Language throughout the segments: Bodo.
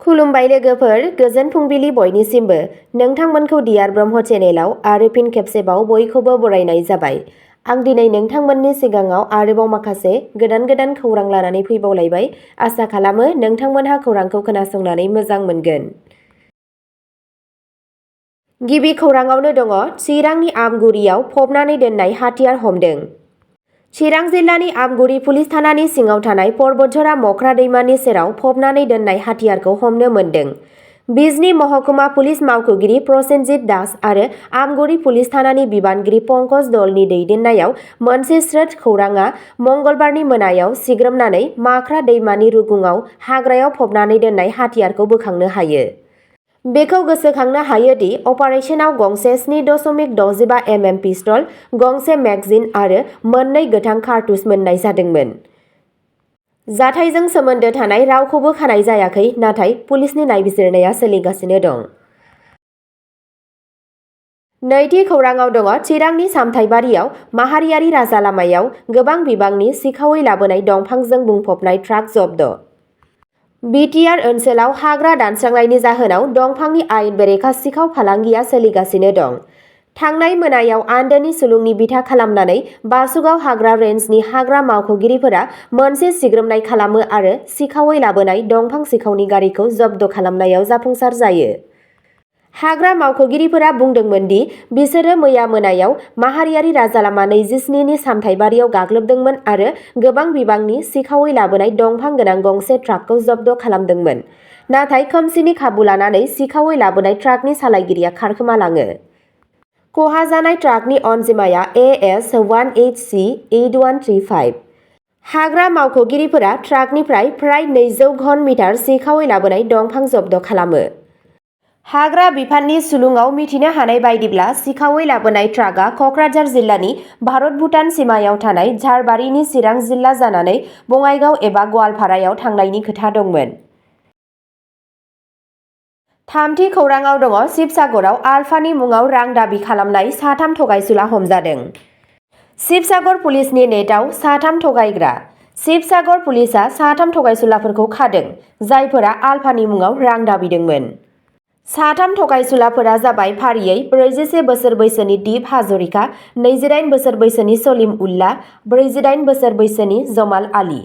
खुलुमबाय लोगोफोर, गोजोन फुंबिलि बयनिसिमबो। नोंथांमोनखौ डियार ब्रह्म चेनेलाव आरो फिन खेबसेबाव बयखौबो बरायनाय जाबाय। आं दिनै नोंथांमोननि सिगाङाव आरोबाव माखासे गोदान खौरां लानानै फैबावलायबाय। आसा खालामो नोंथांमोनहा खौरांखौ खोनासंनानै मोजां मोनगोन। गिबि खौराङावनो दङ, चिरांनि आमगुरियाव फबनानै दोननाय हाथियार हमदों। चिरां जिल्लानि आमगुरि पुलिस थानानि सिङाव थानाय पर्बतझरा मख्रा दैमानि सेराव फबनानै दोननाय हाथियारखौ हमनो मोन्दों। बिजनी महकुमा पुलिस मावख'गिरि प्रसेनजित दास आरो आमगुरि पुलिस थानानि बिबानगिरि पंकज दलनि दैदेननायाव मोनसे स्रोद खौराङा मंगलबारनि मोनायाव सिग्रोमनानै माख्रा दैमानि रुगुङाव हाग्रायाव फबनानै दोननाय हाथियारखौ बोखांनो हायो। बेखौ गोसोखांनो हायोदि अपारेशनाव गंसे 7.65 mm पिस्तल, गंसे मेगजिन आरो मोननै गोथां कारतुज मोननाय जादोंमोन। जाथायजों सोमोन्दो थानाय रावखौबो खानाय जायाखै, नाथाय पुलिसनि नायबिजिरनाया सोलिगासिनो दं। नैथि खौराङाव दङ, चिरांनि सामथाइबारियाव माहारियारि राजा लामायाव गोबां बिबांनि सिखावै लाबोनाय दंफांजों बुंफबनाय ट्राक जब्द। BTR ओनसोलाव हाग्रा दानस्रांनायनि जाहोनाव दंफांनि आयेन बेरेखा सिखाव फालांगिया सोलिगासिनो दं। थांनाय मोनायाव आन्दोनि सुलुंनि बिथा खालामनानै बासुगाव हाग्रा रेन्जनि हाग्रा मावख'गिरिफोरा मोनसे सिग्रोमनाय खालामो आरो सिखावै लाबोनाय दंफां सिखावनि गारिखौ जब्द खालामनायाव जाफुंसार जायो। हाग्रा मावख'गिरिफोरा बुंदोंमोन दि बिसोरो मैया मोनायाव माहारियारि राजा लामा 27 नि सामथाइबारियाव गाग्लोबदोंमोन आरो गोबां बिबांनि सिखावै लाबोनाय दंफां गोनां गंसे ट्राकखौ जब्द खालामदोंमोन। नाथाय खोमसिनि खाबु लानानै सिखावै लाबोनाय ट्राकनि सालायगिरिया खारखोमालाङो। खहा जानाय ट्राकनि अनजिमाया AS1HC 8135। हाग्रा मावख'गिरिफोरा ट्राकनिफ्राय फ्राय 200 घन मिटार सिखावै लाबोनाय दंफां जब्द खालामो। हाग्रा बिफाननि सुलुङाव मिथिनो हानाय बायदिब्ला सिखावै लाबोनाय ट्राकआ कक्राझार जिल्लानि भारत-भुटान सिमायाव थानाय झारबारिनि चिरां जिल्ला जानानै बङाइगाव एबा गवालपारायाव थांनायनि खोथा दंमोन। थामथि खौराङाव दङ, शिबसागराव आलफानि मुङाव रां दाबि खालामनाय साथाम थगायसुला हमजादों। शिबसागर पुलिसनि नेटआव साथाम थगायग्रा। शिबसागर पुलिसआ साथाम थगायसुलाफोरखौ खादों, जायफोरा आलफानि मुङाव रां दाबिदोंमोन। साथाम थगायसुलाफोरा जाबाय फारियै 41 बोसोर बैसोनि दीप हाजरिका, 28 बोसोर बैसोनि सलिम उल्लाह, 48 बोसोर बैसोनि जमाल आली।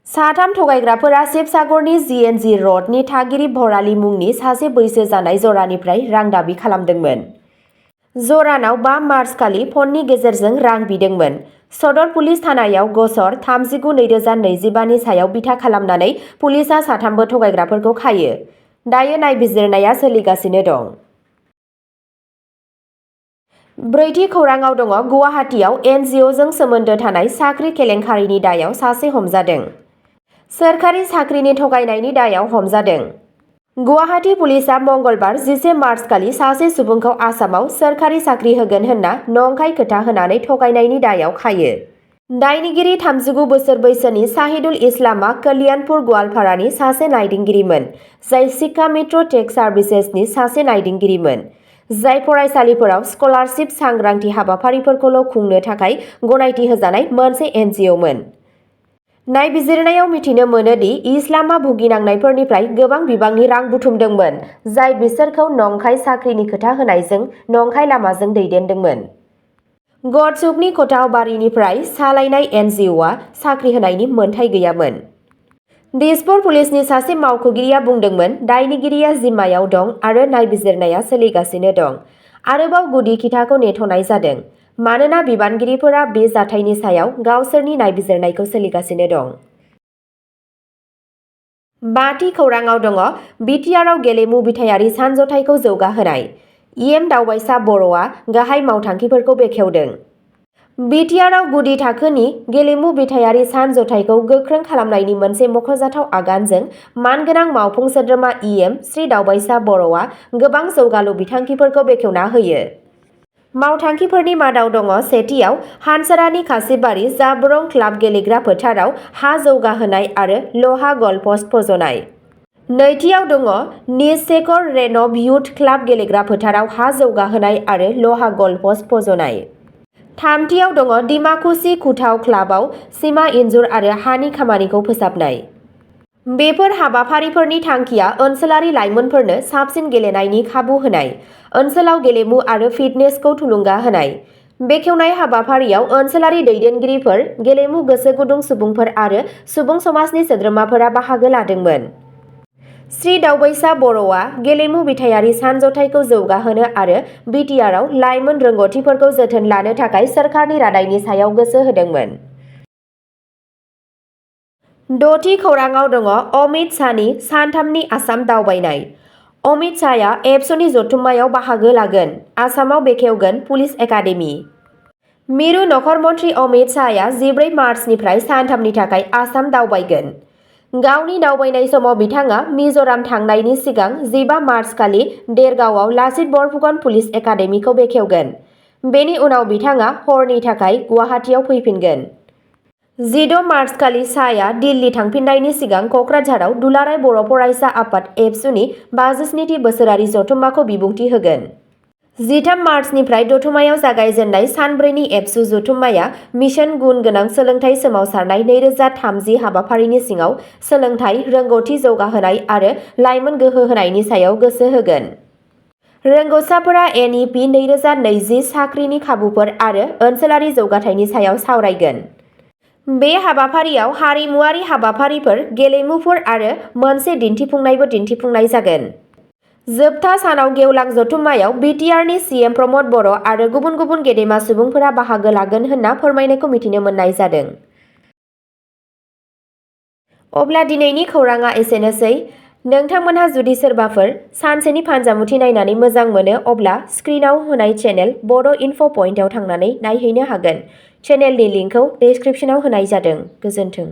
साथाम थगायग्राफोरा शिबसागरनि GNG रडनि थागिरि भराली मुंनि सासे बैसो जानाय जरानिफ्राय रां दाबि खालामदोंमोन। जरानाव 5 मार्च खालि फननि गेजेरजों रां बिदोंमोन। सदर पुलिस थानायाव गसर 39/2025 नि सायाव बिथा खालामनानै पुलिसआ साथामबो थगायग्राफोरखौ खायो। दायो नायबिजिरनाया सोलिगासिनो दं। ब्रैथि खौराङाव दङ, गुवाहाटीआव NGOजों सोमोन्दो थानाय साख्रि केलेंकारिनि दायाव सासे हमजादों। सोरखारि साख्रिनि थगायनायनि दायाव हमजादों। गुवाहाटी पुलिसआ मंगलबार 11 मार्च खालि सासे सुबुंखौ आसामाव सोरखारि साख्रि होगोन होनना नंखाय खोथा होनानै थगायनायनि दायाव खायो। दायनिगिरि 39 बोसोर बैसोनि साहिदुल इस्लामआ कल्याणपुर गवालपारानि सासे नायदिंगिरिमोन, जाय शिक्षा मित्र टेक सार्भिसेसनि सासे नायदिंगिरिमोन, जाय फरायसालिफोराव स्कलारशिप सांग्रांथि हाबाफारिफोरखौल' खुंनो थाखाय गनायथि होजानाय मोनसे NGOमोन। नायबिजिरनायाव मिथिनो मोनो दि इस्लामआ भुगिनांनायफोरनिफ्राय गोबां बिबांनि रां बुथुमदोंमोन, जाय बिसोरखौ नंखाय साख्रिनि खोथा होनायजों नंखाय लामाजों दैदेनदोंमोन। गडसुकनि कथाबारिनिफ्राय सालायनाय NGOआ साख्रि होनायनि मोनथाय गैयामोन। दिसपुर पुलिसनि सासे मावख'गिरिया बुंदोंमोन, दायनिगिरिया जिम्मायाव दं आरो नायबिजिरनाया सोलिगासिनो दं। आरोबाव गुदि खिथाखौ नेथ'नाय जादों, मानोना बिबानगिरिफोरा बे जाथायनि सायाव गावसोरनि नायबिजिरनायखौ सोलिगासिनो दं। बाथि खौराङाव दङ, BTRआव गेलेमु बिथायारि सानज'थाइखौ जौगाहोनाय। दावबायसा बर'आ गाहाय मावथांखिफोरखौ बेखेवदों। BTRआव गुदि थाखोनि गेलेमु बिथायारि सानज'थाइखौ गोख्रों खालामनायनि मोनसे मख'जाथाव आगानजों मानगोनां मावफुं सोद्रोमा श्री दावबायसा बर'आ गोबां जौगालु बिथांखिफोरखौ बेखेवना होयो। मावथांखिफोरनि मादाव दङ, सेथियाव हानसारानि खासिबारि जाबरं क्लाब गेलेग्रा फोथाराव हा जौगाहोनाय आरो लहा गलपस्ट फज'नाय। नैथियाव दङ, निशेखर रेनब युथ क्लाब गेलेग्रा फोथाराव हा जौगाहोनाय आरो लहा गलपस्ट फज'नाय। थामथियाव दङ, डिमाकुसि कुटाव क्लाबआव सिमा इन्जुर आरो हानि खामानिखौ फोसाबनाय। बेफोर हाबाफारिफोरनि थांखिया ओनसोलारि लाइमोनफोरनो साबसिन गेलेनायनि खाबु होनाय, ओनसोलाव गेलेमु आरो फिटनेसखौ थुलुंगा होनाय। बेखेवनाय हाबाफारियाव ओनसोलारि दैदेनगिरिफोर, गेलेमु गोसो गुदुं सुबुंफोर आरो सुबुं समाजनि सोद्रोमाफोरा बाहागो लादोंमोन। श्री दावबायसा बर'आ गेलेमु बिथायारि सानज'थाइखौ जौगाहोनो आरो बिटिआरआव लाइमोन रोंग'थिफोरखौ जोथोन लानो थाखाय सोरखारनि रादायनि सायाव गोसो होदोंमोन। 6थि खौराङाव दङ अमित शाहनि सानथामनि आसाम दावबायनाय। अमित शाहआ एबसुनि जथुम्मायाव बाहागो लागोन। आसामाव बेखेवगोन पुलिस एकाडेमि। मिरु नखर मन्त्रि अमित शाहआ 14 मार्चनिफ्राय सानथामनि थाखाय आसाम दावबायगोन। गावनि दावबायनाय समाव बिथाङा मिज'राम थांनायनि सिगां 15 मार्चखालि देरगावआव लाचित बरफुकन पुलिस एकाडेमिखौ बेखेवगोन। बेनि उनाव बिथाङा हरनि थाखाय गुवाहाटीआव फैफिनगोन। 16 मार्चखालि शाहआ दिल्ली थांफिननायनि सिगां क'क्राझाराव दुलाराय बर' फरायसा आफाद एबसुनि 57थि बोसोरारि जथुम्माखौ बिबुंथि होगोन। 13 मार्चनिफ्राय दतमायाव जागायजेननाय सानब्रैनि एबसु जथुम्माया मिशन गुन गोनां सोलोंथाइ सोमावसारनाय 2030 हाबाफारिनि सिङाव सोलोंथाइ, रोंग'थि जौगाहोनाय आरो लाइमोन गोहो होनायनि सायाव गोसो होगोन। रोंग'साफोरा NEP 2020 साख्रिनि खाबुफोर आरो ओनसोलारि जौगाथायनि सायाव सावरायगोन। बे हाबाफारियाव हारिमुआरि हाबाफारिफोर, गेलेमुफोर आरो मोनसे दिन्थिफुंनायबो दिन्थिफुंनाय जागोन। जोबथा सानाव गेवलां जथुम्मायाव बिटिआरनि CM प्रमद बर' आरो गुबुन गुबुन गेदेमा सुबुंफोरा बाहागो लागोन होनना फोरमायनायखौ मिथिनो मोननाय जादों। अब्ला दिनैनि खौराङा एसेनोसै। नोंथांमोनहा जुदि सोरबाफोर सानसेनि फानजामुथि नायनानै मोजां मोनो अब्ला स्क्रिनाव होनाय चेनेल बड' इनफ' पइन्टआव थांनानै नायहैनो हागोन। चेनेलनि लिंकखौ डेस्क्रिप्शनाव होनाय जादों। गोजोन्थों।